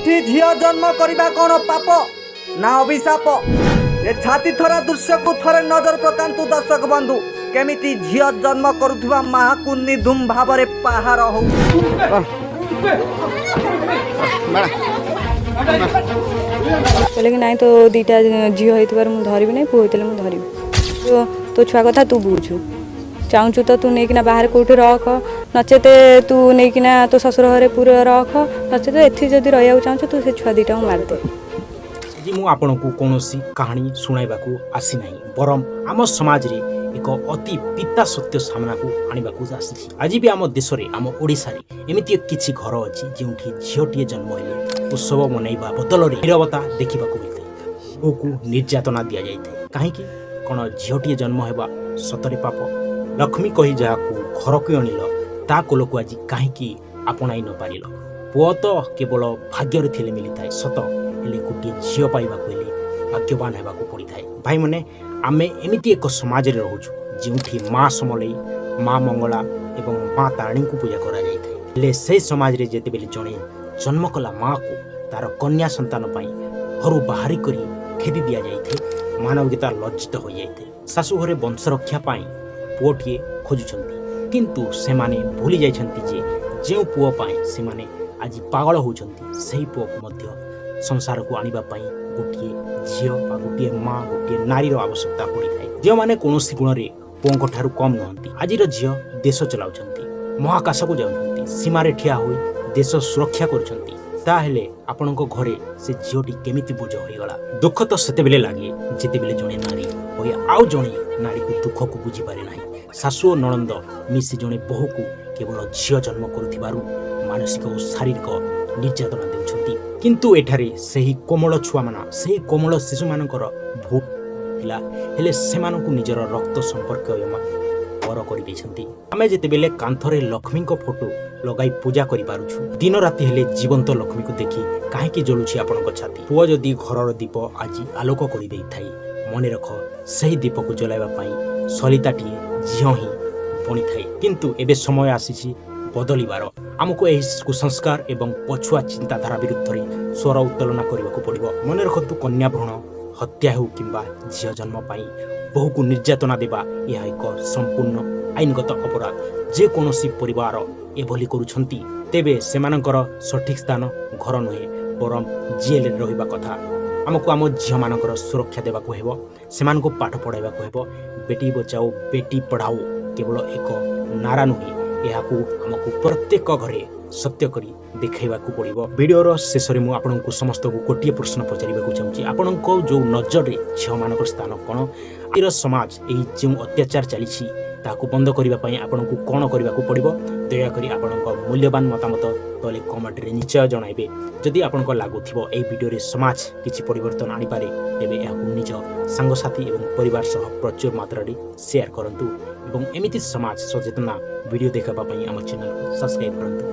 ଏଠି ଝିଅ ଜନ୍ମ କରିବା କ'ଣ ପାପ ନା ଅଭିଶାପ? ଏ ଛାତି ଥରା ଦୃଶ୍ୟକୁ ଥରେ ନଜର ପକାନ୍ତୁ ଦର୍ଶକ ବନ୍ଧୁ, କେମିତି ଝିଅ ଜନ୍ମ କରୁଥିବା ମାହାକୁ ନିର୍ଦ୍ଧୁମ ଭାବରେ ପାହାର ହଉ। କହିଲେ କି ନାଇଁ, ତୋ ଦୁଇଟା ଝିଅ ହେଇଥିବାରୁ ମୁଁ ଧରିବି ନାହିଁ, ପୁଅ ହେଇଥିଲେ ମୁଁ ଧରିବି। ତୋ ଛୁଆ କଥା ତୁ ବୁଝୁ, ଚାହୁଁଛୁ ତ ତୁ ନେଇକିନା ବାହାରେ କେଉଁଠି ରଖ, ନଚେତ ତୁ ନେଇକିନା ତୋ ଶ୍ୱଶୁର ଘରେ ପୁରା ରଖ, ନଚେତ ଏଠି ଯଦି ରହିବାକୁ ଚାହୁଁଛୁ ତୁ ସେ ଛୁଆ ଦୁଇଟାକୁ ମାରିଦେ। ଆଜି ମୁଁ ଆପଣଙ୍କୁ କୌଣସି କାହାଣୀ ଶୁଣାଇବାକୁ ଆସିନାହିଁ, ବରଂ ଆମ ସମାଜରେ ଏକ ଅତି ପିତା ସତ୍ୟ ସାମ୍ନାକୁ ଆଣିବାକୁ ଆସିଛି। ଆଜି ବି ଆମ ଦେଶରେ, ଆମ ଓଡ଼ିଶାରେ ଏମିତି କିଛି ଘର ଅଛି, ଯେଉଁଠି ଝିଅଟିଏ ଜନ୍ମ ହେଲେ ଉତ୍ସବ ମନାଇବା ବଦଳରେ ନିରବତା ଦେଖିବାକୁ ମିଳିଥାଏ, ବୋହୂକୁ ନିର୍ଯାତନା ଦିଆଯାଇଥାଏ। କାହିଁକି? କ'ଣ ଝିଅଟିଏ ଜନ୍ମ ହେବା ସତରେ ପାପ? ଲକ୍ଷ୍ମୀ କହି ଯାହାକୁ ଘରକୁ ଆଣିଲ, ତା କୋଲକୁ ଆଜି କାହିଁକି ଆପଣାଇ ନ ପାରିଲ? ପୁଅ ତ କେବଳ ଭାଗ୍ୟରେ ଥିଲେ ମିଳିଥାଏ ସତ, ହେଲେ ଗୋଟିଏ ଝିଅ ପାଇବାକୁ ହେଲେ ଭାଗ୍ୟବାନ ହେବାକୁ ପଡ଼ିଥାଏ। ଭାଇମାନେ, ଆମେ ଏମିତି ଏକ ସମାଜରେ ରହୁଛୁ, ଯେଉଁଠି ମା ସମଲେଇ, ମା ମଙ୍ଗଳା ଏବଂ ମା ତାରିଣୀଙ୍କୁ ପୂଜା କରାଯାଇଥାଏ। ହେଲେ ସେହି ସମାଜରେ ଯେତେବେଳେ ଜଣେ ଜନ୍ମ କଲା ମାଆକୁ ତାର କନ୍ୟା ସନ୍ତାନ ପାଇଁ ଘରୁ ବାହାରି କରି ଖେଦି ଦିଆଯାଇଥାଏ, ମାନବିକତା ଲଜ୍ଜିତ ହୋଇଯାଇଥାଏ। ଶାଶୁ ଘରେ ବଂଶ ରକ୍ଷା ପାଇଁ ପୁଅଟିଏ ଖୋଜୁଛନ୍ତି, କିନ୍ତୁ ସେମାନେ ଭୁଲି ଯାଇଛନ୍ତି ଯେ ଯେଉଁ ପୁଅ ପାଇଁ ସେମାନେ ଆଜି ପାଗଳ ହେଉଛନ୍ତି, ସେହି ପୁଅକୁ ମଧ୍ୟ ସଂସାରକୁ ଆଣିବା ପାଇଁ ଗୋଟିଏ ଝିଅ ବା ଗୋଟିଏ ମା, ଗୋଟିଏ ନାରୀର ଆବଶ୍ୟକତା ପଡ଼ିଥାଏ। ଝିଅମାନେ କୌଣସି ଗୁଣରେ ପୁଅଙ୍କ ଠାରୁ କମ୍ ନୁହନ୍ତି। ଆଜିର ଝିଅ ଦେଶ ଚଲାଉଛନ୍ତି, ମହାକାଶକୁ ଯାଉଛନ୍ତି, ସୀମାରେ ଠିଆ ହୋଇ ଦେଶ ସୁରକ୍ଷା କରୁଛନ୍ତି। ତାହେଲେ ଆପଣଙ୍କ ଘରେ ସେ ଝିଅଟି କେମିତି ବୋଝ ହୋଇଗଲା? ଦୁଃଖ ତ ସେତେବେଳେ ଲାଗେ, ଯେତେବେଳେ ଜଣେ ନାରୀ ହୋଇ ଆଉ ଜଣେ ନାରୀକୁ ଦୁଃଖକୁ ବୁଝିପାରେ ନାହିଁ। ଶାଶୁ ଓ ନଣନ୍ଦ ମିଶି ଜଣେ ବୋହୂକୁ କେବଳ ଝିଅ ଜନ୍ମ କରୁଥିବାରୁ ମାନସିକ ଓ ଶାରୀରିକ ନିର୍ଯାତନା ଦେଉଛନ୍ତି। କିନ୍ତୁ ଏଠାରେ ସେହି କୋମଳ ଛୁଆମାନ, ସେହି କୋମଳ ଶିଶୁମାନଙ୍କର ଭୁଲ ଥିଲା, ହେଲେ ସେମାନଙ୍କୁ ନିଜର ରକ୍ତ ସମ୍ପର୍କୀୟ ପର କରିଦେଇଛନ୍ତି। ଆମେ ଯେତେବେଳେ କାନ୍ଥରେ ଲକ୍ଷ୍ମୀଙ୍କ ଫଟୋ ଲଗାଇ ପୂଜା କରିପାରୁଛୁ, ଦିନ ରାତି ହେଲେ ଜୀବନ୍ତ ଲକ୍ଷ୍ମୀକୁ ଦେଖି କାହିଁକି ଜଳୁଛି ଆପଣଙ୍କ ଛାତି? ପୁଅ ଯଦି ଘରର ଦୀପ ଆଜି ଆଲୋକ କରିଦେଇଥାଏ, ମନେ ରଖ, ସେହି ଦୀପକୁ ଜଲାଇବା ପାଇଁ ସଳିତାଟିଏ ଝିଅ ହିଁ ବନିଥାଏ। କିନ୍ତୁ ଏବେ ସମୟ ଆସିଛି ବଦଳିବାର। ଆମକୁ ଏହି କୁସଂସ୍କାର ଏବଂ ପଛୁଆ ଚିନ୍ତାଧାରା ବିରୁଦ୍ଧରେ ସ୍ୱର ଉତ୍ତୋଳନ କରିବାକୁ ପଡ଼ିବ। ମନେ ରଖନ୍ତୁ, କନ୍ୟା ଭ୍ରୂଣ ହତ୍ୟା ହେଉ କିମ୍ବା ଝିଅ ଜନ୍ମ ପାଇଁ ବୋହୂକୁ ନିର୍ଯାତନା ଦେବା, ଏହା ଏକ ସମ୍ପୂର୍ଣ୍ଣ ଆଇନଗତ ଅପରାଧ। ଯେକୌଣସି ପରିବାର ଏଭଳି କରୁଛନ୍ତି, ତେବେ ସେମାନଙ୍କର ସଠିକ୍ ସ୍ଥାନ ଘର ନୁହେଁ, ବରଂ ଜେଲରେ ରହିବା କଥା। ଆମକୁ ଆମ ଝିଅମାନଙ୍କର ସୁରକ୍ଷା ଦେବାକୁ ହେବ, ସେମାନଙ୍କୁ ପାଠ ପଢ଼ାଇବାକୁ ହେବ। ବେଟି ବଚାଓ ବେଟି ପଢ଼ାଓ କେବଳ ଏକ ନାରା ନୁହେଁ, ଏହାକୁ ଆମକୁ ପ୍ରତ୍ୟେକ ଘରେ ସତ୍ୟ କରି ଦେଖାଇବାକୁ ପଡ଼ିବ। ଭିଡ଼ିଓର ଶେଷରେ ମୁଁ ଆପଣଙ୍କୁ ସମସ୍ତଙ୍କୁ ଗୋଟିଏ ପ୍ରଶ୍ନ ପଚାରିବାକୁ ଚାହୁଁଛି। ଆପଣଙ୍କ ଯେଉଁ ନଜରରେ ଝିଅମାନଙ୍କର ସ୍ଥାନ କ'ଣ? ଆଜିର ସମାଜ ଏହି ଯେଉଁ ଅତ୍ୟାଚାର ଚାଲିଛି, ତାହାକୁ ବନ୍ଦ କରିବା ପାଇଁ ଆପଣଙ୍କୁ କ'ଣ କରିବାକୁ ପଡ଼ିବ? ଦୟାକରି ଆପଣଙ୍କ ମୂଲ୍ୟବାନ ମତାମତ ତଳେ କମେଣ୍ଟରେ ନିଶ୍ଚୟ ଜଣାଇବେ। ଯଦି ଆପଣଙ୍କ ଲାଗୁଥିବ ଏହି ଭିଡ଼ିଓରେ ସମାଜ କିଛି ପରିବର୍ତ୍ତନ ଆଣିପାରେ, ତେବେ ଏହାକୁ ନିଜ ସାଙ୍ଗସାଥି ଏବଂ ପରିବାର ସହ ପ୍ରଚୁର ମାତ୍ରାରେ ସେୟାର କରନ୍ତୁ ଏବଂ ଏମିତି ସମାଜ ସଚେତନା ଭିଡ଼ିଓ ଦେଖିବା ପାଇଁ ଆମ ଚ୍ୟାନେଲକୁ ସବସ୍କ୍ରାଇବ୍ କରନ୍ତୁ।